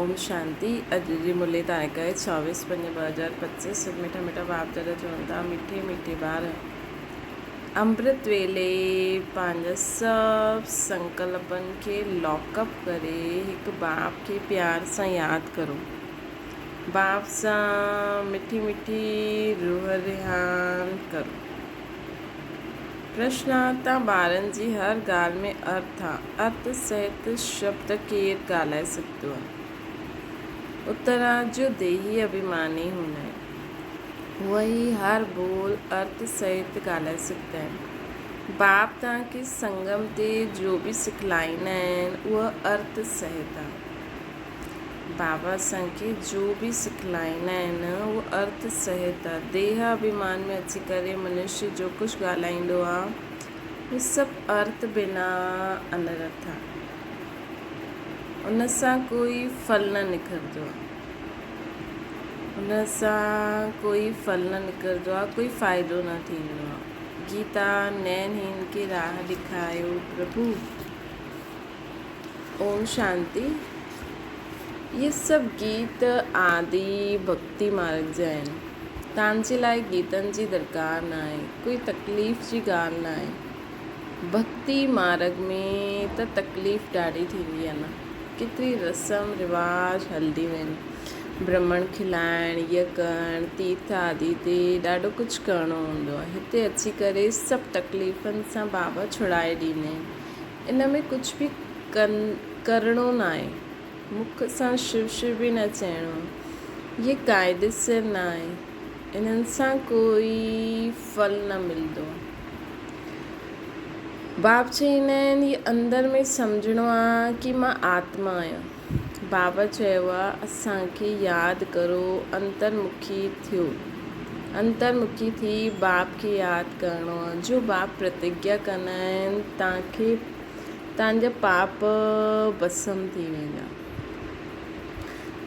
اوم شانتي اڄ جي ملي تاريخ آهي 26 5 2025 مٺا مٺا باپ دادا چون ٿا مٺي مٺي ٻار امرت ويلي پنهنجا سڀ سنڪلپن کي لاڪ اپ ڪري هڪ باپ کي پيار سان ياد ڪرو باپ سان مٺي مٺي روح رهاڻ ڪرو. پرشن تان ٻارن جي هر ڳالهه ۾ ارٿ آ. ارٿ سهت شبد ڪير ڳالهائي سگهندو آ؟ اتر آ جو ديهي اڀيماني هوندا آهن. اهي ئي هر ٻول ارٿ سهت ڳالهائي سگهندا آهن. باپ توهان کي سنگم تي جو به سکلائيندا آهن اهو ارٿ سهت آ. بابا اسان کي جو به سکلائيندا آهن اهو ارٿ سهت آهي. ديهه اڀيمان ۾ اچي ڪري منشي جو ڪجهه ڳالهائيندو آهي اهو سڀ ارٿ بنا انرٿ آهي. ان سان ڪوئي ڦل نه نڪرندو آهي. ان سان ڪوئي ڦل نه نڪرندو آهي، ڪوئي فائدو نه ٿيندو آهي. گيتا نين هين کي راهه ڏيکايو پرڀو. اوم شانتي اهي سڀ گيت آدي ڀڳتي مارگ جا آهن توهان جي لاء گيتن جي درڪار نه آهي ڪوئي تڪليف جي ڳالهه نه آهي ڀڳتي مارگ ۾ ته تڪليف ڏاڍي ٿيندي آهي نه ڪيتري رسم رواج هلنديون آهن برهمڻ کلائڻ اهي ڪرڻ تيرٿ آدي تي ڏاڍو ڪجهه ڪرڻو هوندو آهي هتي اچي ڪري سڀ تڪليفن سان بابا ڇڙائي ڏيندا آهن ان ۾ ڪجهه به ڪرڻو ناهي. مک سان شو شو به نه چئڻو. اهي قاعديسر ناهي. انهن سان ڪوئي ڦل نه ملندو. باب چئيندا آهن هي اندر ۾ سمجهڻو آ ڪي مان آتما آهيان. بابا چيو آ اسان کي ياد ڪرو انترمکي ٿيو. انترمکي ٿي باپ کي ياد ڪرڻو آ. جو باپ پرتگيا ڪندا آهن تان کي تان جا پاپ ڀسم ٿي ويندا.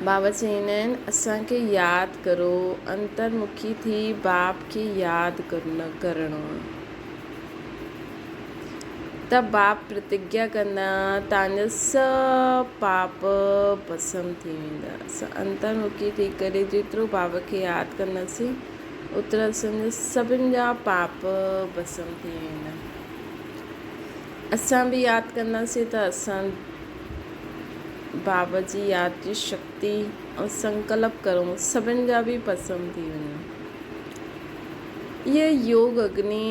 بابا چئيندا آهن اسان کي ياد ڪرو انترمکي ٿي باپ کي ياد ڪرڻو آ. ته باپ پرتگيا ڪندا، تان جا سڀ پاپ ڀسم ٿي ويندا. اسان انترمکي ٿي ڪري جيترو باپ کي ياد ڪنداسين، اوترا اسان جا سڀن جا پاپ ڀسم ٿي ويندا. اسان به ياد ڪنداسين ته اسان باپ جي ياد جي شڪتي ۽ سنڪلپ ڪرون، سڀن جا به ڀسم ٿي وڃن. اها يوگ اگني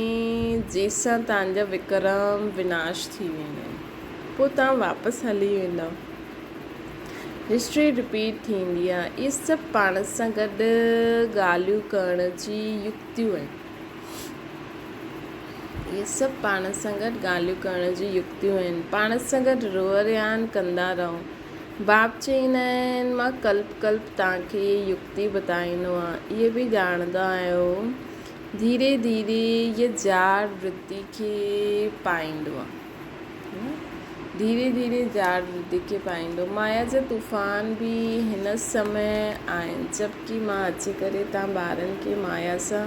جنهن سان توهان جا وڪرم وناش ٿي ويندا آهن. پوء توهان واپس هلي ويندؤ. هسٽري رپيٽ ٿيندي آهي. اهي سڀ پاڻ سان گڏ ڳالهيون ڪرڻ جي يڪتيون آهن. اهي سڀ پاڻ سان گڏ ڳالهيون ڪرڻ جون يڪتيون آهن. پاڻ سان گڏ روح رهاڻ ڪندا رهو. باپ چئيندا آهن، مان ڪلپ ڪلپ توهان کي اهي يڪتي بتائيندو آهيان. اهي به ڄاڻندا آهيو، ڌيري ڌيري اهي جاڙ ورتي کي پائيندو آهي. ڌيري ڌيري جاڙ ورتي کي پائيندو. مايا جا طوفان به هن سمي آهن، جبڪه مان اچي ڪري توهان ٻارن کي مايا سان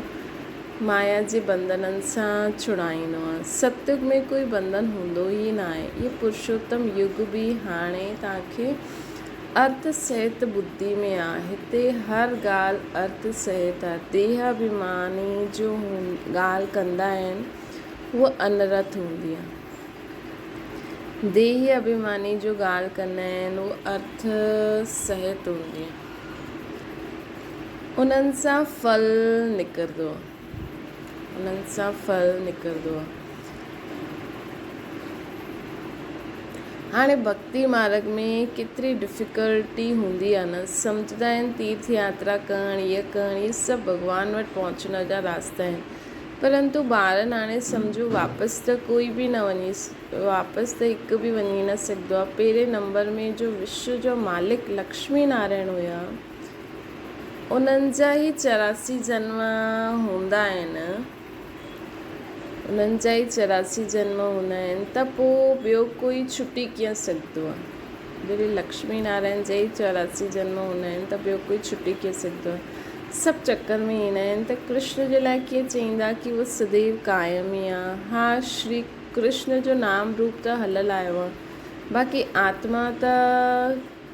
مايا جي بنڌنن سان ڇڙائيندو آهي. ستيگ ۾ ڪوئي بنڌن هوندو ئي ناهي. اهو پرشوتم يگ به هاڻي توهان کي ارٿ سهت ٻڌي ۾ آهي. هتي هر ڳالهه ارٿ سهت آهي. ديهه اڀيماني جو ڳالهه ڪندا آهن هوء انرٿ هوندي آهي. ديهي اڀيماني جو ڳالهه ڪندا آهن هوء ارٿ سهت هوندي آهي. انهن سان ڦل نڪرندو آهي. انهن سان ڦل نڪرندو آهي. هاڻي ڀڳتي مارگ ۾ ڪيتري ڊفيڪلٽي هوندي آهي نه سمجهندا آهن تيرٿ ياترا ڪرڻ هيء ڪرڻ هي سڀ ڀڳوان وٽ پهچڻ جا راستا آهن پرنتو ٻارن هاڻي سمجهو واپس ته ڪوئي به نه وڃي واپس ته هڪ به وڃي نه سگهندو آهي. پهرين نمبر ۾ جو وشو جو مالڪ لڪشمي نارائڻ هيا، انهن جا ئي 84 جنم هوندا آهن. انهن جا ئي 84 جنم هوندا آهن ته پوء ٻيو ڪوئي ڇٽي ڪيئن سگهندو آهي؟ جڏهن لڪشمي نارائڻ جا ئي 84 جنم هوندا آهن ته ٻيو ڪوئي ڇٽي ڪيئن سگهندو آهي؟ سڀ چڪر ۾ ايندا آهن ته ڪرشن جي لاء ڪيئن چئيندا ڪي اهو سديو قائم ئي آهي. ها شري ڪرشن جو نام روپ ته هليل آيو آ باقي آتما ته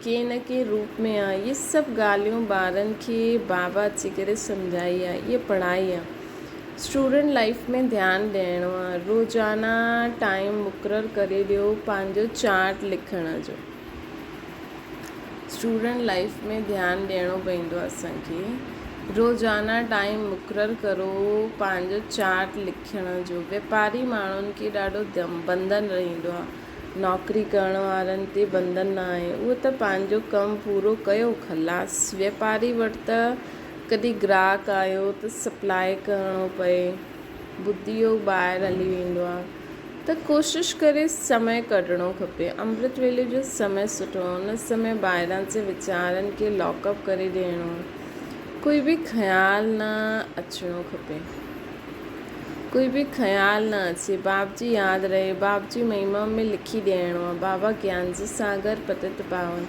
ڪنهن نه ڪنهن روپ ۾ آ. اهي سڀ ڳالهيون ٻارن کي بابا اچي ڪري سمجهائي آ، اهي پڙهائي آ. اسٽوڊنٽ لائيف ۾ ڌيان ڏيڻو آ. روزانه ٽائيم مقرر ڪري ڏيو پنهنجو چارٽ لکڻ جو. اسٽوڊنٽ لائيف ۾ ڌيان ڏيڻو پوندو آ اسان کي. روزانه ٽائيم مقرر ڪرو پنهنجو چارٽ لکڻ جو. واپاري ماڻهن کي ڏاڍو بنڌن رهندو آ. نوڪري ڪرڻ وارن تي بنڌن نه آهي. اهو ته پنهنجو ڪم پورو ڪيو خلاص. واپاري وٽ ته ڪڏهن گراهڪ آيو ته سپلاء ڪرڻو پئي. ٻڌيو ٻاهر هلي ويندو آ. ته ڪوشش ڪري سمي ڪڍڻو کپي. امرت ويلي جو سمي سٺو آ. ان سمي ٻاهران جي ويچارن کي لاڪ اپ ڪري ڏيڻو آ. ڪوئي به خيال نه اچڻو کپي. ڪوئي به خيال نه اچي. باپ جي ياد رهي. باپ جي مهما ۾ لکي ڏيڻو آ. بابا گيان جي ساگر پتت پاون.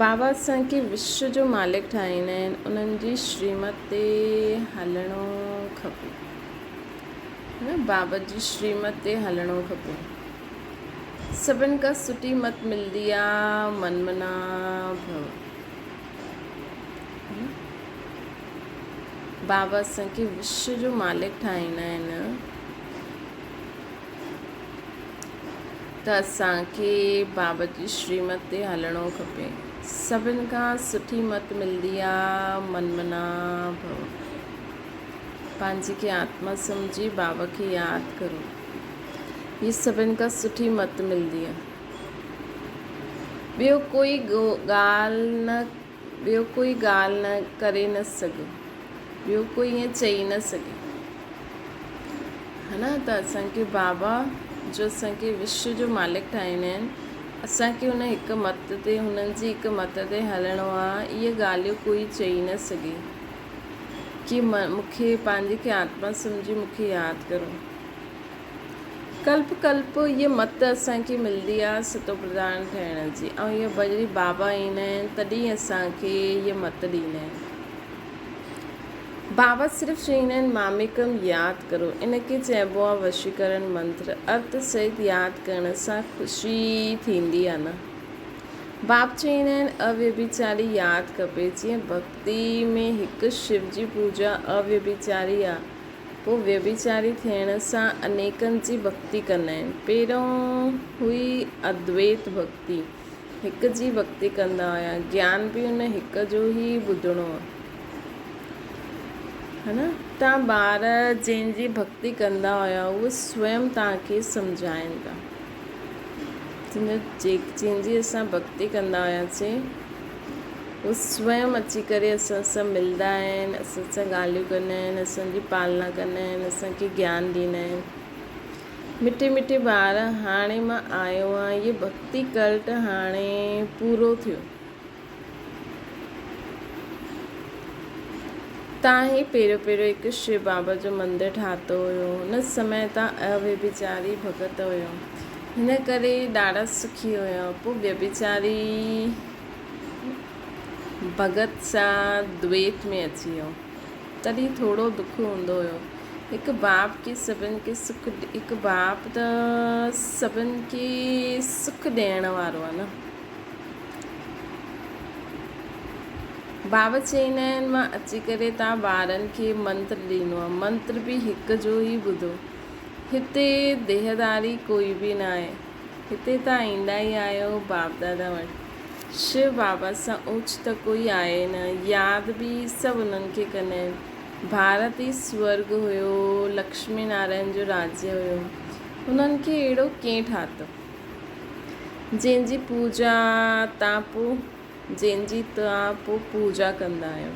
بابا اسان کي وشو جو مالڪ ٺاهيندا آهن. انهن جي شريمت تي هلڻو کپي. هن بابت جي شريمت تي هلڻو کپي. سڀن کان سٺي مت ملدي آ من منا ڀو. بابا اسان کي وشو جو مالڪ ٺاهيندا آهن ته اسان کي بابا جي شريمت تي هلڻو کپي. سڀن کان سٺي مت ملدي آ من منا ڀو. پنهنجي کي آتما سمجهي بابا کي ياد ڪرو. هي سڀن کان سٺي مت ملدي آ. ٻيو ڪوئي ڳالهه نه ٻيو ڪوئي ڳالهه نه ڪري نه سگهيو. ٻيو ڪوئي ائين چئي نه سگهي. ها نه ته اسان کي بابا جو اسان کي وشو جو مالڪ ٺاهيندا آهن اسان کي ان هڪ مت تي هنن جي هڪ مت تي هلڻو آ. اهي ڳالهيون ڪوئي چئي نه سگهي. ڪي مون کي پنهنجي کي آتما سمجهي مون کي ياد ڪرو. ڪلپ ڪلپ هيء مت اسان کي ملندي آ ستو پرڌان ٺهڻ جي ۽ هيء جڏهن بابا ايندا آهن تڏهن اسان کي هيء مت ڏيندا آهن. بابا صرف چئيندا آهن ماميڪم ياد ڪرو. ان کي چئبو آ وشيڪرڻ منتر. ارٿ سهت ياد ڪرڻ سان خوشي ٿيندي آ نه. باب چئيندا آهن اويڀيچاري ياد کپي، جيئن ڀڳتي ۾ هڪ شو جي پوڄا اويڀيچاري آ، پوء ويڀيچاري ٿيڻ سان انيڪن جي ڀڳتي ڪندا آهن. پهريون هئي ادويت ڀڳتي، هڪ جي ڀڳتي ڪندا هيا، گيان به ان هڪ جو ئي ٻڌڻو آ. ها نه؟ تان ٻار جنهن جي ڀڳتي ڪندا هيا، اهي سويم توهان کي سمجهائين ٿا. جنهن جي اسان ڀڳتي ڪندا هياسين، هو سويم اچي ڪري اسان سان ملندا آهن، اسان سان ڳالهيون ڪندا آهن، اسان جي پالنا ڪندا آهن، اسان کي گيان ڏيندا آهن. مٺي مٺي ٻار، هاڻي مان آيو آهيان، هيء ڀڳتي ڪلٽ هاڻي پورو ٿيو. تان هي پهريون پهريون هڪ شو بابا جو مندر ٺاتو هيو. هن سمي تان اويڀيچاري ڀڳت هيو. هن ڪري ڏاڍا سکي هيا. پوء ويڀيچاري ڀڳت سان دويت ۾ اچي ويو. تڏهن ٿورو دک هوندو هيو. هڪ باپ کي سڀن کي سک هڪ باپ ته سڀن کي سک ڏيڻ وارو آهي نه. بابا چئيندا آهن مان اچي ڪري توهان ٻارن کي منتر ڏيندو آهيان. منتر به هڪ جو ئي ٻڌو. هتي ديهداري ڪوئي به ناهي. هتي توهان ايندا ئي آهيو باپ دادا وٽ. شو بابا سان اوچ ته ڪوئي آهي نه. ياد به سڀ انهن کي ڪندا آهن. ڀارت ئي سورڳ هيو، لڪشمي نارائڻ جو راجيه هيو. انهن کي اهڙو ڪئين ٺاتو؟ جنهن جي پوڄا تان پو جنهن جي توهان پو پوڄا ڪندا آهيو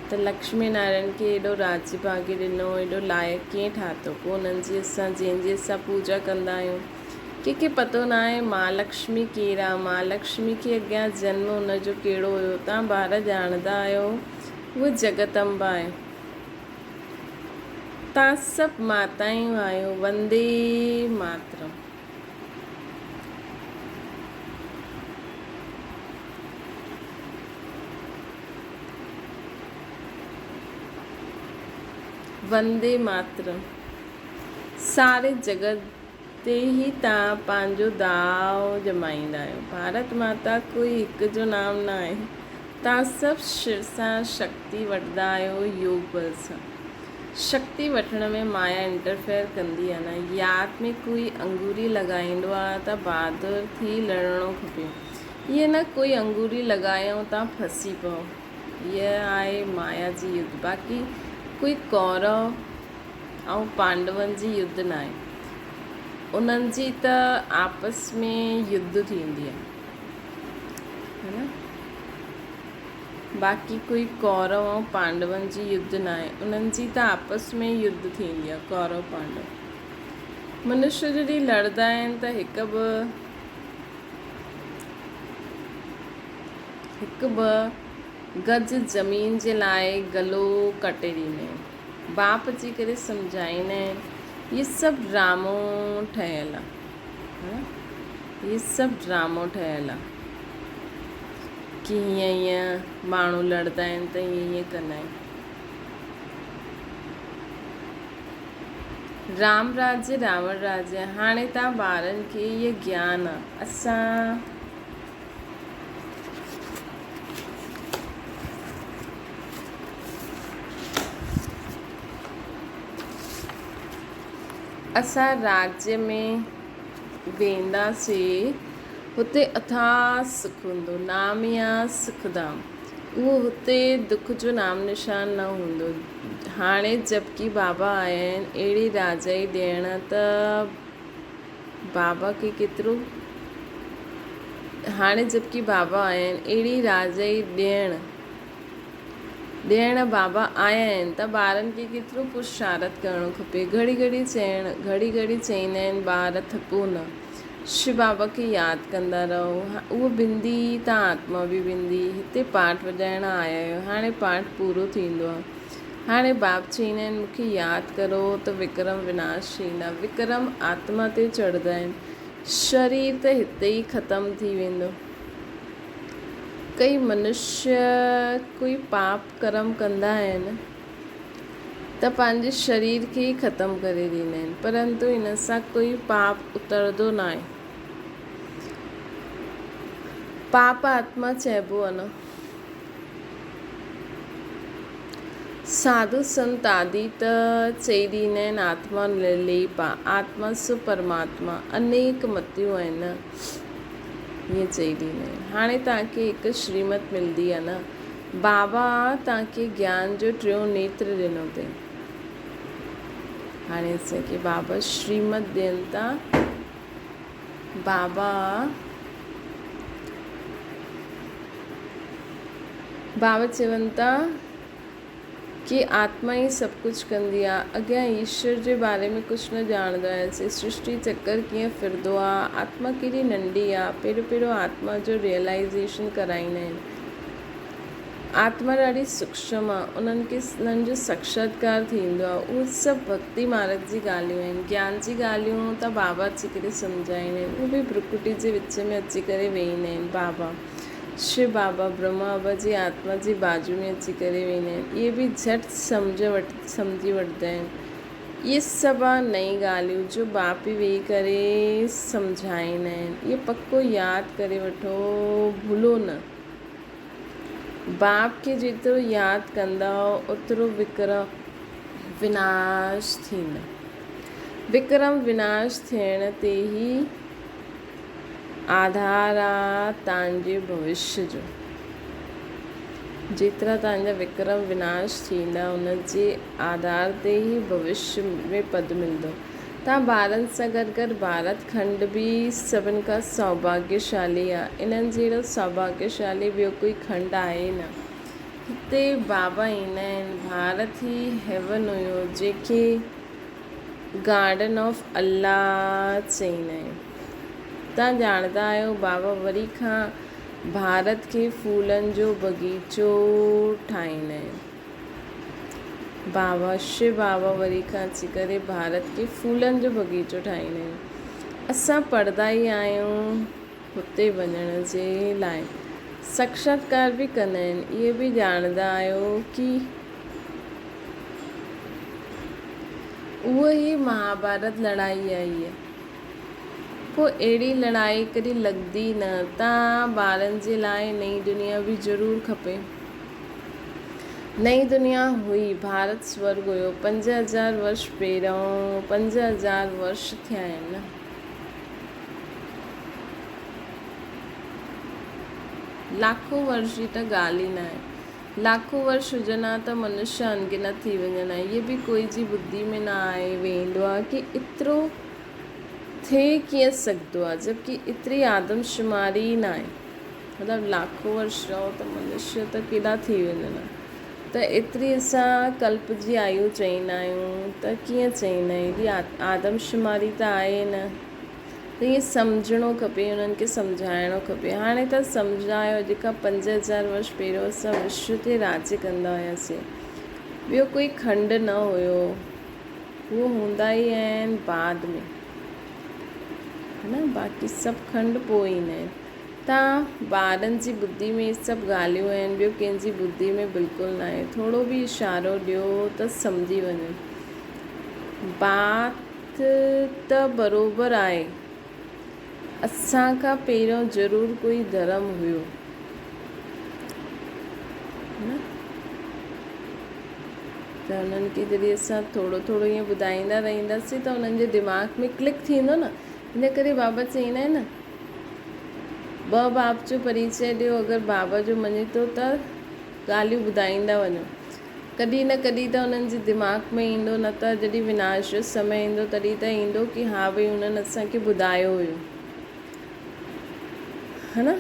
ته لڪشمي نارائڻ کي ايڏو راڄ ڀاڳ ڏنو ايڏو لائق ڪيئن ٺاتو پو انهن جي اسان جنهن جي اسان پوڄا ڪندا آهيون ڪنهن کي پتو نه آهي مهالڪشمي ڪير آهي مهالڪشمي کي اڳيان جنم ان جو ڪهڙو هيو توهان ٻار ڄاڻندا آهيو هوء جڳت امبا آهي توهان سڀ ماتايون آهيو وندي ماترم. وندي ماترم. ساري جڳت تي ئي توهان پنهنجو داء ڄمائيندا آهيو. ڀارت ماتا ڪوئي هڪ جو نام نه آهي. توهان سڀ شو سان شڪتي وٺندا آهيو يوگ بل سان. شڪتي وٺڻ ۾ مايا انٽرفيئر ڪندي آهي نه. ياد ۾ ڪوئي انگوري لڳائيندو آهي ته بهادر ٿي لڙڻو کپي. ائين نه ڪوئي انگوري لڳائي ۽ توهان ڦسي پئو. هيء آهي مايا جي يڌ. باقي ڪوئي ڪورو ۽ پانڊون جي يڌ ناهي. انهن جي ته آپس ۾ يڌ ٿيندي آهي. ها نه؟ باقي ڪوئي ڪورو ۽ پانڊون جي يڌ ناهي. انهن جي ته آپس ۾ يڌ ٿيندي آهي ڪورو پانڊو. منشي جڏهن لڙدا آهن ته هڪ ٻه هڪ ٻه گز زمين جي لاء گلو ڪٽي ڏيندا آهن. باپ اچي ڪري سمجهائيندا آهن هي سڀ ڊرامو ٺهيل آ هي سڀ ڊرامو ٺهيل آ ڪي هيئن هيئن ماڻهو لڙدا آهن ته هيئن هيئن ڪندا آهن. رام راجيه راوڻ راجيه هاڻي تان ٻارن کي هيء گيان آ اسان. اسان راجيه ۾ وينداسي هتي اٿاهه سک هوندو، نام يا سک ڌام. اهو هتي دک جو نام نشان نه هوندو. هاڻي جبڪي بابا آيا آهن اهڙي راجائي ڏيڻ ته بابا کي ڪيترو هاڻي جبڪي بابا آيا آهن اهڙي راجائي ڏيڻ ڏيڻ بابا آيا آهن ته ٻارن کي ڪيترو پرشارت ڪرڻو کپي گهڙي گهڙي چئڻ گهڙي گهڙي چئيندا آهن ٻار ٿڪو نه شو بابا کي ياد ڪندا رهو اهو بندي ته آتما به بندي هتي پاٺ وڄائڻ آيا آهيو هاڻي پاٺ پورو ٿيندو آهي هاڻي باپ چئيندا آهن مون کي ياد ڪرو ته وڪرم وناش ٿيندا وڪرم آتما تي چڙهندا آهن شرير ته هتي ئي ختم ٿي ويندو ڪئي منشيه ڪوئي پاپ ڪرم ڪندا آهن ته پنهنجي شرير کي ئي ختم ڪري ڏيندا آهن پرنتو ان سان ڪوئي پاپ اترندو ناهي. پاپ آتما چئبو آهي نه. ساڌو سنت آدي ته چئي ڏيندا آهن آتما نرليپ آ، آتما سو پرماتما، انيڪ متيون آهن نه. ائين چئي ڏيندا آهن. هاڻي توهان کي هڪ شريمت ملندي آهي نه. بابا توهان کي گيان جو ٽيون نيتر ڏنو اٿئي. هاڻي اسان کي بابا شريمت ڏين ٿا. بابا بابا چون ٿا. ڪي آتما ئي سڀ ڪجهه ڪندي آ. اڳيان ايشور جي باري ۾ ڪجهه نه ڄاڻندو آهيس. سرشٽي چڪر ڪيئن ڦرندو آ. آتما ڪيڏي ننڍي آ. پهريون پهريون آتما جو ريئلائيزيشن ڪرائيندا آهن. آتما ڏاڍي سوڪشم آ. انهن کي انهن جو ساڪشاتڪار ٿيندو آ. اهي سڀ ڀڳتي مارگ جي ڳالهيون آهن. گيان جي ڳالهيون ته بابا اچي ڪري سمجهائيندا آهن. اهي به ڀرڪٽي جي وچ ۾ اچي ڪري ويهندا آهن. بابا. شو بابا برهما بابا جي آتما جي بازو ۾ اچي ڪري ويهندا آهن. اهي به جهٽ سمجهه وٺ سمجهي وٺندا آهن. اهي سڀ آ نئين ڳالهيون جو باپ ئي ويهي ڪري سمجهائيندا آهن. اهي پڪو ياد ڪري وٺو ڀلو نه. باپ کي جيترو ياد ڪندؤ اوترو وڪرم وناش ٿيندو. وڪرم وناش ٿيڻ تي ئي آڌار آ تانجي ڀوشيه جو. جيترا تانجا وڪرم وناش ٿيندا ان جي آڌار تي ئي ڀوشيه ۾ پد ملندو. تان ٻارن سان گڏ گڏ ڀارت کنڊ به سڀن کان سوڀاگيشالي آ. انهن جهڙو سوڀاگيشالي ٻيو ڪوئي کنڊ آهي ئي نه. هتي بابا ايندا آهن. ڀارت ئي هيون هيو جنهن کي گارڊن آف الله چئيندا آهن. توهان ڄاڻندا آهيو بابا وري کان ڀارت کي ڦولن جو باغيچو ٺاهيندا آهن. بابا شو بابا وري کان اچي ڪري ڀارت کي ڦولن جو باغيچو ٺاهيندا آهن. اسان پڙهندا ئي آهيون هتي وڃڻ جي لاء ساڪشاتڪار به ڪندا آهن. اهي به ڄاڻندا آهيو ڪي اهو ئي مهاڀارت لڙائي آهي. پوء اهڙي لڙائي ڪڏهن لڳندي نه. تان ٻارن جي لاء نئين دنيا به ضرور کپي. نئين دنيا هئي، ڀارت سورڳ هيو. 5000 ورش پهريون 5000 ورش ٿيا آهن نه. لاکون ورش جي ته ڳالهه ئي ناهي. لاکون ورش هجن ها ته منشيه انگنت ٿي وڃن ها. هيء به ڪوئي جي ٻڌي ۾ نه آئي ويندو آهي ڪي ايترو ٿي ڪيئن سگهندو آهي جبڪه ايتري آدمشماري ئي ناهي. مطلب لاکون ورش رهو ته منشيه ته ڪيڏا ٿي وڃن ها. ته ايتري اسان ڪلپ جي آيو چئيندا آهيون ته ڪيئن چئيندا آهيون ايڏي آدمشماري ته آهي نه. ته ائين سمجهڻو کپي انهن کي سمجهائڻو کپي. هاڻي ته سمجهندا آهيو اڄ کان 5000 ورش پهريون اسان وشو تي راڄ ڪندا هياسين. ٻيو ڪوئي کنڊ نه هيو. هو هوندا ئي آهن بعد ۾ ها نه باقي سڀ کنڊ پوء ايندا آهن. تان ٻارن جي ٻڌي ۾ هي سڀ ڳالهيون آهن ٻيو ڪنهن جي ٻڌي ۾ بلڪل ناهي. ٿورو به اشارو ڏيو ته سمجهي وڃن. بات ته بروبر آهي. اسان کان پهريون ضرور ڪوئي ڌرم هيو. نه ته انهن کي جڏهن اسان ٿورو ٿورو ائين ٻڌائيندا رهنداسين ته انهن جي دماغ ۾ ڪلڪ ٿيندو نه. ان ڪري بابا چئيندا آهن نه ٻه باپ جو پريچي ڏيو اگر بابا جو مڃي ٿو ته ڳالهيون ٻڌائيندا وڃو. ڪڏهن نه ڪڏهن ته انهن جي دماغ ۾ ايندو نه ته جڏهن وناش جو سمي ايندو تڏهن ته ايندو ڪي ها ڀئي انهن اسان کي ٻڌايو هيو. ها نه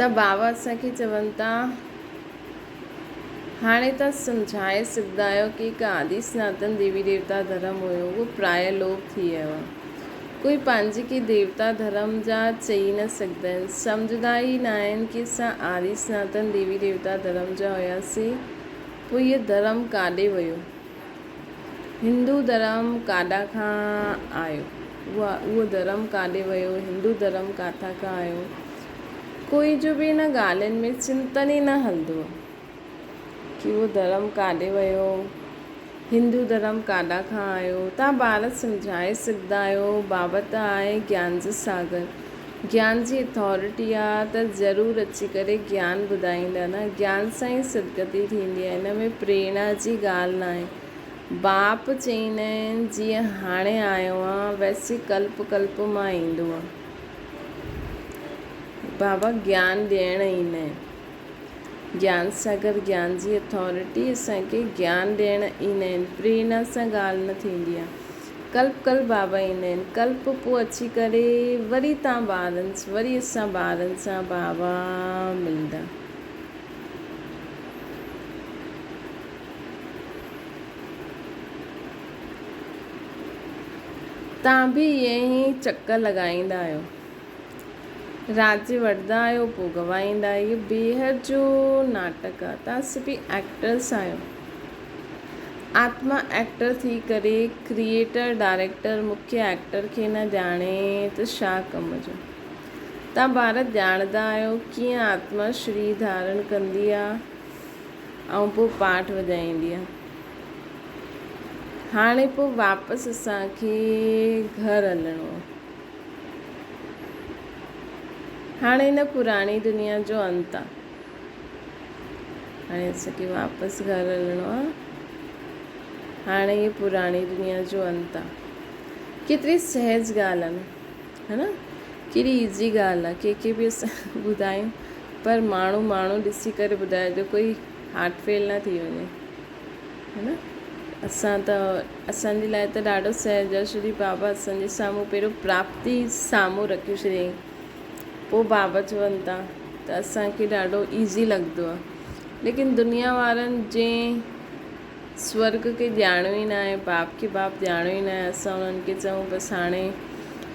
ته بابا اسان کي چون ٿا هاڻي تان سمجهائي سگهندا آهيو ڪي هڪ آدي سناتن ديوي ديوتا ڌرم هيو اهو پراء لوپ ٿي ويو آهي. ڪوئي پنهنجي ڪي ديوتا ڌرم جا چئي نه سگهندا آهن. سمجهندا ئي نه آهن ڪي اسان آدي سناتن ديوي ديوتا ڌرم جا هياسين پوء اهو ڌرم ڪاڏي ويو؟ هندو ڌرم ڪاڏان کان آيو؟ اهو ڌرم ڪاڏي ويو؟ هندو ڌرم ڪاٿان کان آيو؟ ڪوئي جو به ان ڳالهين ۾ چنتن ئي نه هلندو آهي ڪي اهو ڌرم ڪاڏي ويو؟ هندو ڌرم ڪاڏان کان آيو؟ توهان ٻار سمجهائي سگهندا آهيو، بابا ته آهي گيان جو ساگر، گيان جي اٿارٽي آ ته ضرور اچي ڪري گيان ٻڌائيندا نه، گيان سان ئي سدگتي ٿيندي آهي، ان ۾ پريرڻا جي ڳالهه ناهي. باپ چئيندا آهن جيئن هاڻي آيو آن ويسي ڪلپ ڪلپ مان ايندو آن. بابا گيان ڏيڻ ايندا آهن. گيان ساگر گيان جي اٿارٽي اسان کي گيان ڏيڻ ايندا آهن. پريرڻا سان ڳالهه نه ٿيندي آهي. ڪلپ ڪلپ بابا ايندا آهن. ڪلپ پوء اچي ڪري وري تان ٻارن وري اسان ٻارن سان بابا ملندا. تان به ائين ئي چڪر لڳائيندا آهيو. رات جي وٺندا آهيو پوء گوائيندا آهيو. اهو بيحد جو ناٽڪ آهي. توهان سڀئي ايڪٽرس آهيو. آتما ايڪٽر ٿي ڪري ڪريئيٽر، ڊائريڪٽر، مکيه ايڪٽر کي نه ڄاڻي ته ڇا ڪم جو. توهان ٻار ڄاڻندا آهيو ڪيئن آتما شرير ڌارڻ ڪندي آهي ۽ پوء پاٺ وڄائيندي آهي. هاڻي پوء واپس اسان کي گهر هلڻو آهي. هاڻي هن پراڻي دنيا جو انت آ. هاڻي اسان کي واپس گهر هلڻو آ. هاڻي هي پراڻي دنيا جو انت آ. ڪيتري سهج ڳالهه آ نه، ها نه؟ ڪيڏي ايزي ڳالهه آ. ڪنهن کي به اسان ٻڌايون پر ماڻهو ماڻهو ڏسي ڪري ٻڌائجو ڪوئي هارٽ فيل نه ٿي وڃي. ها نه؟ اسان ته اسان جي لاء ته ڏاڍو سهج آهي شري بابا اسان جي سامهون پهريون پراپتي سامهون رکي ڇڏيائين پوء بابا چون ٿا ته اسان کي ڏاڍو ايزي لڳندو آهي ليڪن دنيا وارن جنهن سورگ کي ڄاڻيو ئي ناهي باپ کي باپ ڄاڻيو ئي ناهي اسان انهن کي چئون بس هاڻي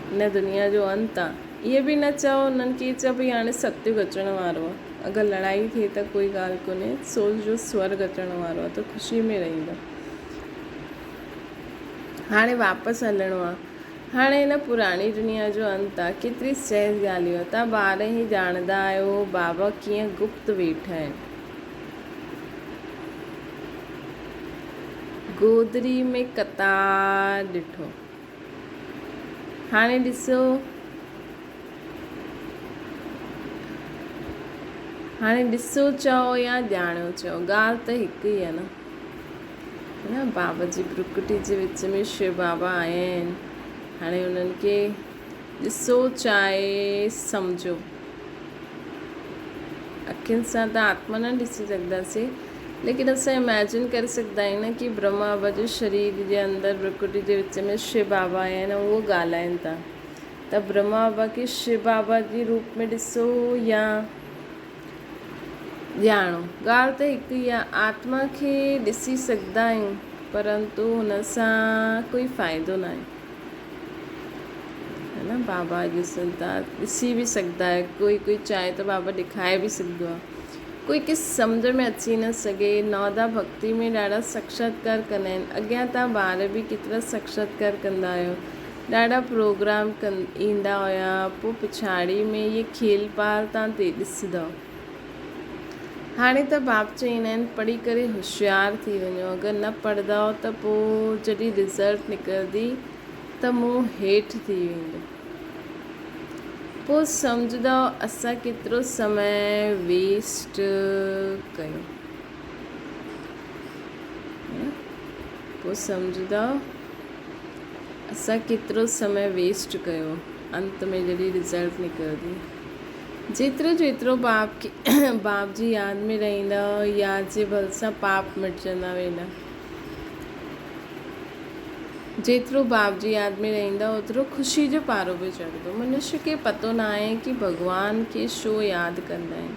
هن دنيا جو انت آهي ائين به نه چئو انهن کي چئو ڀئي هاڻي ستيگ اچڻ وارو آهي اگر لڙائي ٿئي ته ڪوئي ڳالهه ڪونهي سوچ جو سورگ اچڻ وارو آهي ته خوشي ۾ رهندا. هاڻي واپس هلڻو آهي. هاڻي هن پراڻي دنيا جو انت آهي. ڪيتري سهج ڳالهيون آهن. توهان ٻار هي ڄاڻندا آهيو بابا ڪيئن گپت ويٺا آهن. گودڙي ۾ قطار ڏٺو. هاڻي ڏسو هاڻي ڏسو چئو يا ڄاڻيو چئو ڳالهه ته هڪ ئي آهي نه. نه بابا جي برڪٽي جي وچ ۾ شو بابا آيا آهن. هاڻي انهن کي ڏسو چاهي سمجهو. اکين سان ته آتما نه ڏسي سگهنداسين ليڪن اسان اميجن ڪري سگهندا آهيون نه ڪي برهما بابا جي شرير جي اندر برڪٽي جي وچ ۾ شو بابا آيا آهن اهو ڳالهائين ٿا ته برهما بابا کي شو بابا جي روپ ۾ ڏسو يا ڄاڻو ڳالهه ته هڪ ئي آهي آتما کي ڏسي سگهندا آهيون پرنتو هن سان ڪوئي فائدو ناهي. ها نه بابا ڏسن ٿا ڏسي به سگهندا آهيو ڪوئي ڪوئي چاهي ته بابا ڏکائي به سگهندو آهي ڪوئي کي سمجهه ۾ اچي نه سگهي نودا ڀڳتي ۾ ڏاڍا ساکشاتڪار ڪندا آهن اڳيان تان ٻار به ڪيترا ساکشاتڪار ڪندا آهيو ڏاڍا پروگرام ڪن ايندا هيا پوء پڇاڙي ۾ اهي کيل پال تان تي ڏسندؤ هاڻي ته باپ چئيندا آهن پڙهي ڪري هوشيار ٿي وڃو اگر نه پڙهندؤ ته پوء جڏهن رزلٽ نڪرندي ته منهن هيٺ ٿي ويندو. پوء سمجهندؤ اسان ڪيترو سمي ويسٽ ڪيو. پوء سمجهندؤ اسان ڪيترو سمي ويسٽ ڪيو انت ۾ جڏهن رزلٽ نڪرندي. جيترو جيترو باپ کي باپ جي ياد ۾ رهندؤ، ياد جي ٻل سان پاپ مٽجندا ويندا. جيترو باپ جي ياد ۾ رهندؤ، اوترو خوشي جو پارو به چڙهندو. منشي کي پتو ناهي ڪي ڀڳوان کي ڇو ياد ڪندا آهن.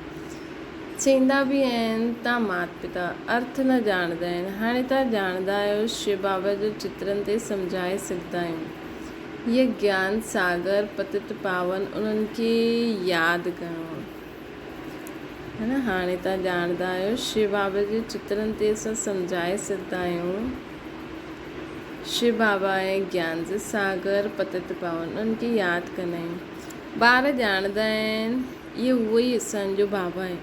چئيندا به آهن تان مات پتا ارٿ نه ڄاڻندا آهن. هاڻي تان ڄاڻندا آهيو، شو بابا جو چترن تي سمجهائي سگهندا آهيون. هيء گيان ساگر پتت پاون انهن کي ياد ڪرڻو آهي. ها نه هاڻي توهان ڄاڻندا آهيو شو بابا جي چترن تي اسان سمجهائي سگهندا آهيون. شو بابا آهي گيان جو ساگر پتت پاون انهن کي ياد ڪندا آهيون. ٻار ڄاڻندا آهن اهو اهو ئي اسان جو بابا آهي.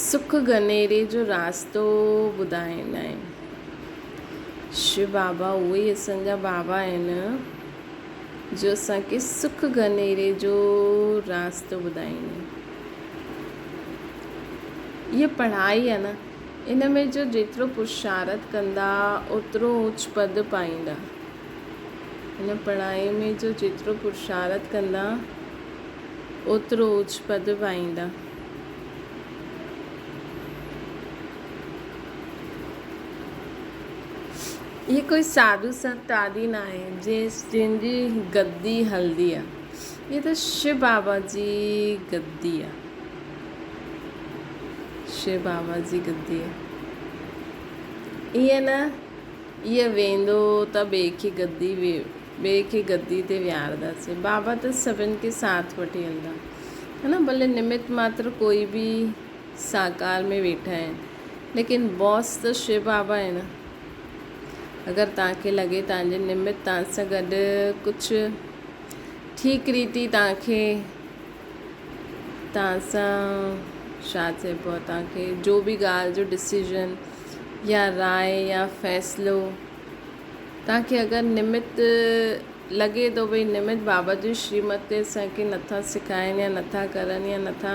سک گهنيري جو راستو ٻڌائيندا آهن. شو بابا اهي ئي اسان جا بابا آهن جو اسان کي سک گهنيري جو راستو ٻڌائيندا آهن. هيء پڙهائي آهي نه ان ۾ جو جيترو پرشارٿ ڪندا اوترو اوچ پد پائيندا. هن پڙهائي ۾ جو جيترو پرشارٿ ڪندا اوترو اوچ پد پائيندا. هي ڪوئي ساڌو سنت آدي ناهي جنهن جي گدي هلندي آ. هي ته شو بابا جي گدي آ. شو بابا جي گدي آ. ائين نه ايء ويندو ته ٻئي کي گدي ٻئي کي گدي تي ويهارنداسين. بابا ته سڀن کي ساٿ وٺي هلندا. ها نه ڀلي نمت ماتر ڪوئي به ساڪار ۾ ويٺا آهن ليڪن باس ته شو بابا آهي نه. اگر توهان کي لڳي توهان جي نمت توهان سان گڏ ڪجهه ٺيڪ ريتي توهان کي توهان سان ڇا چئبو آهي توهان کي جو به ڳالهه جو ڊسيزن يا راء يا فيصلو توهان کي اگر نمت لڳي ٿو ڀئي نمت بابا جي شريمت تي اسان کي نٿا سکائن يا نٿا ڪرن يا نٿا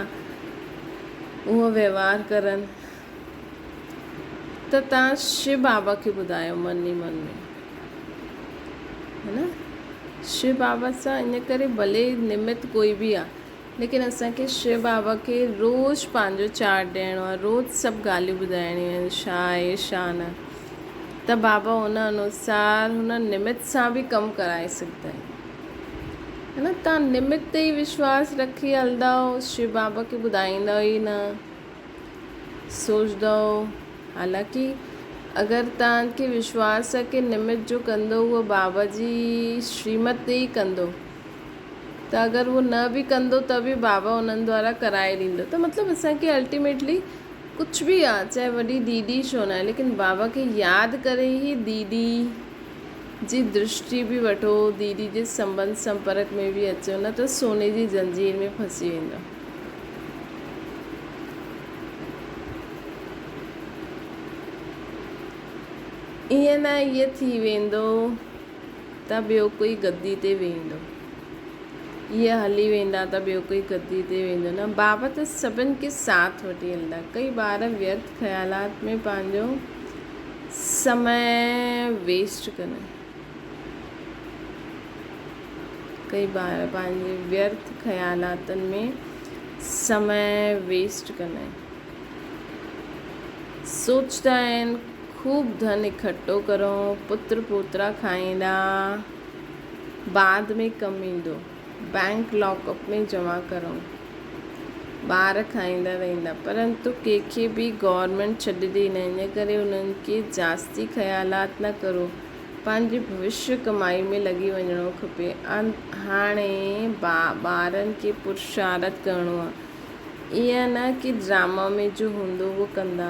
اهو وهنوار ڪرن ته توهان شو بابا کي ٻڌايو من ئي من ۾ ها نه شو بابا سان ان ڪري ڀلي نمت ڪوئي به آ ليڪن اسان کي شو بابا کي روز پنهنجو چارٽ ڏيڻو آ روز سڀ ڳالهيون ٻڌائڻيون آهن ڇا آهي ڇا نه ته بابا ان انوسار هن نمت سان به ڪم ڪرائي سگهندا آهن ها نه تان نمت تي ئي وشواس رکي هلندؤ شو بابا کي ٻڌائيندؤ ئي نه سوچندؤ حالانڪه اگر توهان کي وشواس آهي ڪي نمت جو ڪندو اهو بابا جي شريمت تي ئي ڪندو ته اگر اهو نه به ڪندو ته به بابا انهن دوارا ڪرائي ڏيندو ته مطلب اسان کي الٽيميٽلي ڪجهه به آهي چاهي وڏي ديدي ڇو نه آهي ليڪن بابا کي ياد ڪري ئي ديدي جي درشٽي به وٺو ديدي جي سنبنڌ سمپرڪ ۾ به اچو نه ته سوني جي زنجير ۾ ڦسي ويندؤ. ائين نه ائين ٿي ويندو. ته ٻيو ڪوئي گدي تي ويهندو. اهي هلي ويندا ته ٻيو ڪوئي گدي تي ويندو نه. بابا ته سڀن کي ساٿ وٺي هلندا. ڪئي ٻار ويرٿ خيالات ۾ پنهنجو سمي ويسٽ ڪندا آهن. ڪئي ٻار پنهنجي ويرٿ خيالاتن ۾ سمي ويسٽ ڪندا آهن. سوچدا آهن خوب ڌن اڪٺو ڪرون، پتر پوترا کائيندا، بعد ۾ ڪم ايندو، بئنڪ لاڪ اپ ۾ جمع ڪرون، ٻار کائيندا رهندا، پرنتو ڪنهن کي به گورنمينٽ ڇڏيندي نه، ان ڪري انهن کي جاستي خيالات نه ڪرو، پنهنجي ڀوشيه ڪمائي ۾ لڳي وڃڻو کپي. هاڻي ٻارن کي پرشارٿ ڪرڻو آ، ائين نه ڪي ڊراما ۾ جو هوندو اهو ڪندا.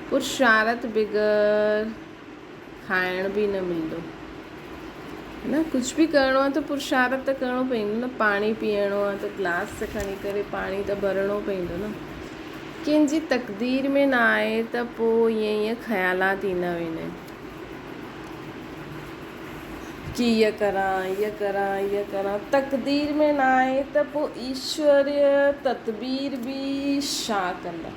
پرشارٿ بغير کائڻ به نه ملندو. نه ڪجهه به ڪرڻو آ ته پرشارٿ ته ڪرڻو پوندو نه. پاڻي پيئڻو آ ته گلاس ته کڻي ڪري پاڻي ته ڀرڻو پوندو نه. ڪنهن جي تقدير ۾ نه آهي ته پوء ائين ائين خيالات ايندا ويندا آهن. ڪي هيء ڪران، هيء ڪران، هيء ڪران. تقدير ۾ نه آهي ته پوء ايشوريه تدبير به ڇا ڪندا.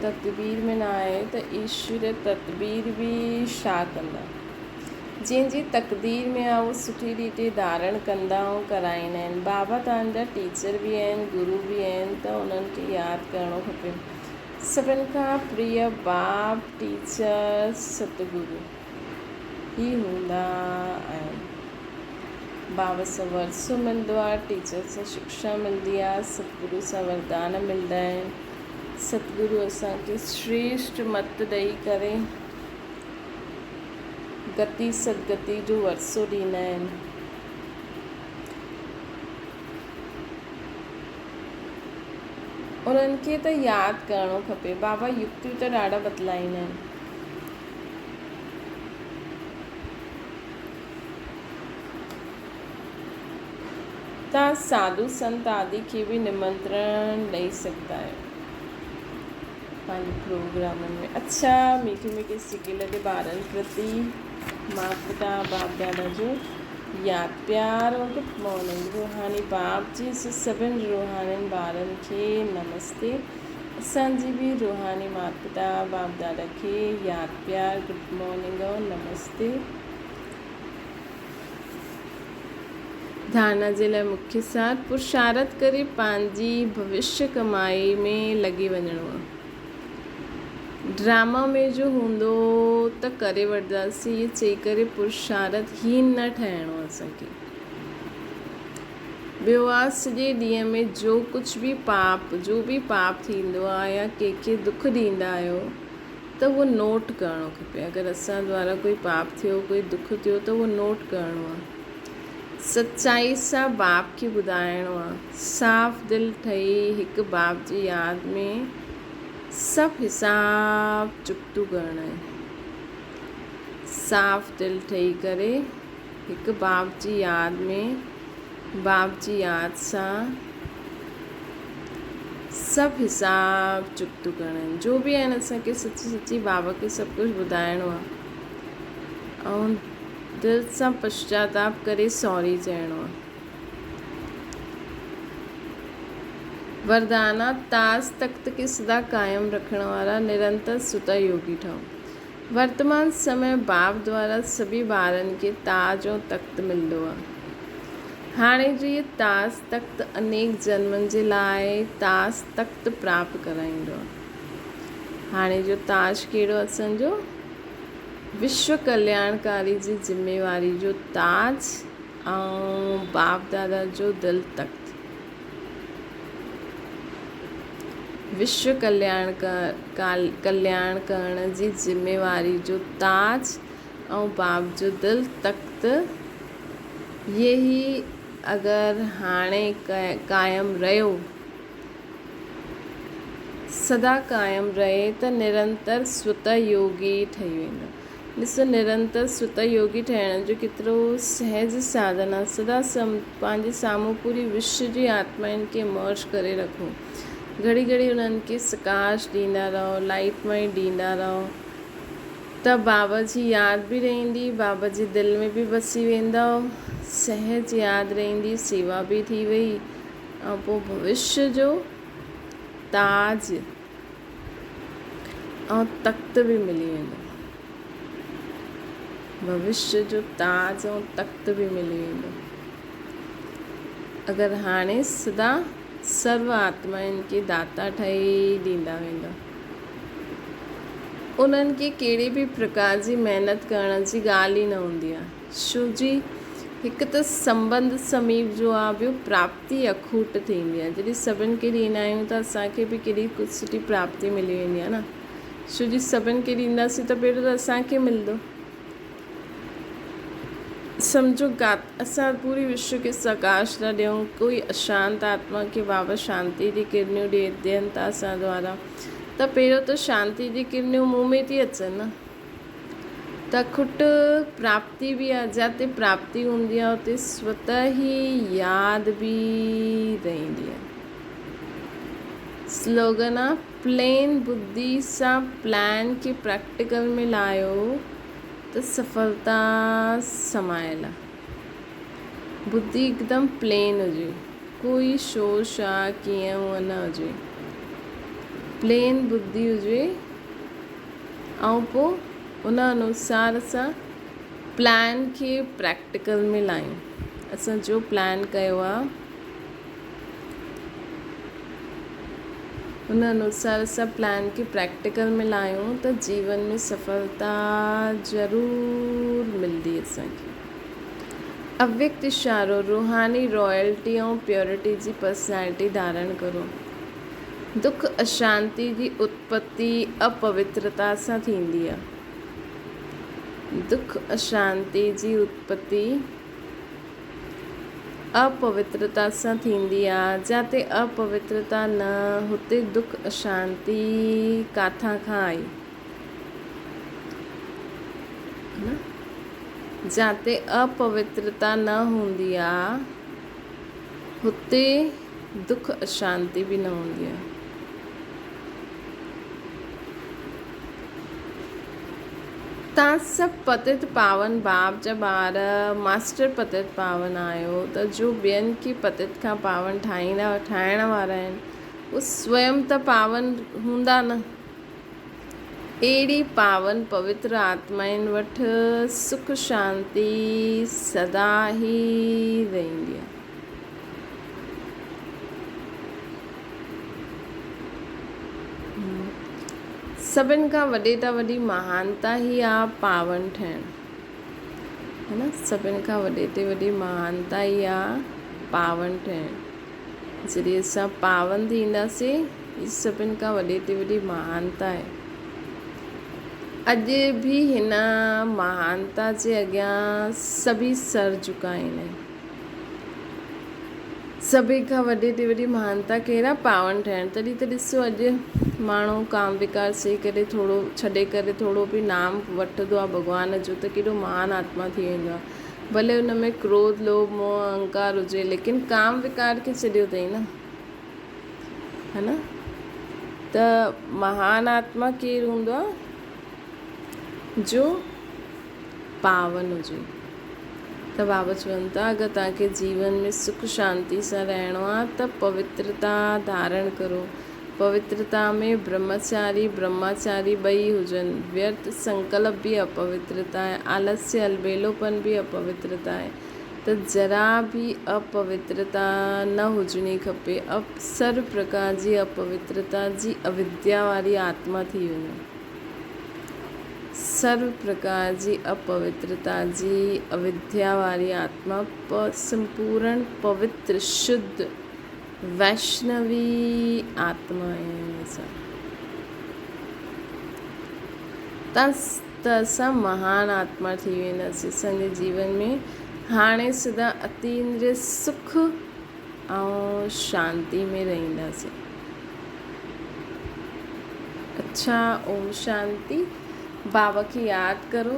تدبير ۾ نه آهي ته ايشوريه تدبير به ڇا ڪندا. جنهن جي تقدير ۾ آهي اهو سٺي ريتي ڌارڻ ڪندا ۽ ڪرائيندا آهن. بابا توهان جا ٽيچر به آهن، گرو به آهن ته انهن کي ياد ڪرڻو کپي. سڀن کان پريه باپ، ٽيچر، ستگرو ئي هوندا آهن. بابا سان ورثو ملندو آهي، ٽيچر سان شڪشا ملندي آهي، ستگرو سان وردان ملندا آهن. ستگرو اسان کي شريشٽ مت ڏئي ڪري گتي سدگتي جو ورثو ڏيندا آهن. انهن کي ته ياد ڪرڻو کپي. بابا يڪتيون ته ڏاڍا بدلائيندا آهن. توهان ساڌو سنت آدي کي به نمنترڻ ڏئي سگهندا آهيو پنهنجي پروگرامن ۾. اڇا ميٺي ميٺي سڪي لڏي ٻارن پرتي مات پتا باپ دادا جو ياد پيار ۽ گڊ مارننگ روحاني باپ جي سڀن روحانين ٻارن کي نمستي اسان جي به روحاني مات پتا باپ دادا کي ياد پيار گڊ مارننگ ۽ نمستي. ڌارڻا جي لاء مکيه سار پرشارٿ ڪري پنهنجي ڀوشيه ڪمائي ۾ لڳي وڃڻو آ. ڊراما ۾ جو هوندو ته ڪري وٺنداسين ائين چئي ڪري پرشارٿ هين نه ٺهڻو اسان کي. ٻيو آ سڄي ڏينهن ۾ جو ڪجهه به پاپ جو به پاپ ٿيندو آ يا ڪنهن کي دک ڏيندا آهيو ته اهو نوٽ ڪرڻو کپي اگر اسان دوارا ڪوئي پاپ ٿيو ڪوئي دک ٿيو ته اهو نوٽ ڪرڻو آ. سچائي سان باپ کي ٻڌائڻو آ. صاف دل ٺهي هڪ باپ جي ياد ۾ سڀ حساب چڪتو ڪرڻا آهن. صاف دل ٺهي ڪري هڪ باپ جي ياد ۾ باپ جي ياد سان سڀ حساب چڪتو ڪرڻا آهن. جو به آهن اسان کي سچي سچي بابا کي سڀ ڪجهه ٻڌائڻو آ ۽ دل سان پشچاتاپ ڪري سوري چئڻو آ. وردانا، تاج تخت کي سدا قائم رکڻ وارا نرنتر ستا يوگي ٺهو. ورتمان سمي باپ دوارا سڀي ٻارن کي تاج ۽ تخت ملندو آ. هاڻي جو هي تاج تخت انيڪ جنمن جي لاء تاج تخت پراپت ڪرائيندو آ. هاڻي جو تاج ڪهڙو اسان جو؟ وشو ڪلياڻڪاري جي ذميواري جو تاج ۽ باپ دادا جو دل تخت. وشو ڪلياڻ ڪرڻ جي ذميواري جو تاج ۽ باپ جو دل تخت اهي اگر هاڻي قائم رهيو سدا قائم رهي ته نرنتر سوته يوگي ٺهي ويندو. ڏسو نرنتر سوته يوگي ٺهڻ جو ڪيترو سهج ساڌن آهي. سدا پنهنجي سامهون پوري وشو جي آتمائن کي مرج ڪري رکو. گهڙي گهڙي انهن کي سڪاش ڏيندا رهو، لائيٽ مائينڊ ڏيندا رهو. ته بابا جي ياد به رهندي، بابا جي دل ۾ به بسي ويندؤ، سهج ياد رهندي، سيوا به ٿي وئي ۽ پوء ڀوشيه جو تاج ۽ تخت به ملي ويندو. ڀوشيه جو تاج ۽ تخت به ملي ويندو. اگر هاڻي سدا سرو آتمائن کي داتا ٺهي ڏيندا ويندؤ. انهن کي ڪهڙي به پرڪار جي محنت ڪرڻ جي ڳالهه ئي نه هوندي آهي. شو جي هڪ ته سنٻنڌ سميپ جو آهي ٻيو پراپتي اکوٽ ٿيندي آهي. جڏهن سڀن کي ڏيندا آهيون ته اسان کي به ڪيڏي ڪجهه سٺي پراپتي ملي ويندي آهي نه. شو جي سڀن کي ڏينداسين ته پهريون ته اسان کي ملندو. سمجهو گات اسان پوري وشو کي سڪاش ٿا ڏيون ڪوئي اشانت آتما کي بابا شانتي جي ڪرنيون ڏي ڏين ٿا اسان دوارا ته پهريون ته شانتي جي ڪرنيون مون ۾ ٿي اچن نه ته کٽ پراپتي به آ جاتي پراپتي هوندي آ اتي سوته ئي ياد به رهندي آ سلوگن آ پلين ٻڌي سان پلان کي پريڪٽيڪل ۾ لايو ته سڦلتا سمايل آ. ٻڌي هڪدم پلين هجي ڪوئي شور شا ڪيئن هونئن نه هجي. پلين ٻڌي هجي ۽ پو ان انوسار اسان پلان کي پريڪٽيڪل ۾ لايون. اسان جو پلان ڪيو آ. ان انوسار اسان پلان کي پريڪٽيڪل ۾ لايون ته جيون ۾ سڦلتا ضرور ملندي اسان کي. اويڪت اشارو، روحاني رائلٽي ۽ پيورٽي جي پرسنالٽي ڌارڻ ڪرو. دک اشانتي جي اتپتي اپوترتا سان ٿيندي آهي. دک اشانتي جي اتپتي اپوترتا سان ٿيندي آ، جاتي اپوترتا نه، هتي دک اشانتي ڪاٿان کان آئي؟ جاتي اپوترتا نه هوندي آ، هتي دک اشانتي به نه هوندي آ. توهان سڀ پتت پاون باپ جا ٻار ماسٽر پتت پاون آهيو ته جو ٻين کي پتت کان پاون ٺاهيندا ٺاهڻ وارا آهن اهي سويم ته پاون هوندا نه. اهڙي پاون پوتر آتمائن وٽ سک شانتي سدا ئي رهندي آهي. سڀن کان وڏي ته وڏي مهانتا هي آ پاون ٺهڻ هي نه سڀن کان وڏي تي وڏي مهانتا هي آ پاون ٺهڻ جڏهن اسان پاون ٿينداسين هي سڀن کان وڏي تي وڏي مهانتا آهي اڄ به هن مهانتا جي اڳيان سڀئي سر جهڪائين آهن سڀني کان وڏي تي وڏي مهانتا ڪهڙا پاون ٺهڻ تڏهن ته ڏسو اڄ ماڻهو ڪام وڪار سهي ڪري ٿورو ڇڏي ڪري ٿورو به نام وٺندو آهي ڀڳوان جو ته ڪيڏو مهان آتما ٿي ويندو آهي ڀلي ان ۾ ڪروڌ لوڀ موهه اهنڪار هجي ليڪن ڪام وڪار کي ڇڏيو اٿئي نه ها نه ته مهان آتما ڪير هوندو آهي جو پاون هجي ته بابا چون ٿا اگر توهان کي جيون ۾ سک شانتي سان رهڻو آهي ته پوترتا ڌارڻ ڪرو. پوترتا ۾ برهمچاري برهماچاري ٻئي هجن. ويرٿ سنڪلپ به اپوترتا آهي، آلسيه البيلوپن به اپوترتا آهي ته ذرا به اپوترتا نه هجڻي کپي. سرو پرڪار جي اپوترتا جي اوديا واري آتما ٿي وڃو. سرو پرڪار جي اپوترتا جي اوديا واري آتما سمپورڻ پوتر شڌ ويشنوي آتما آهيون اسان. ته اسان مهان آتما ٿي وينداسين. اسان جي جيون ۾ هاڻي سدا اتيندريه سک ۽ شانتي ۾ رهنداسين. اڇا اوم شانتي. بابا کي ياد ڪرو.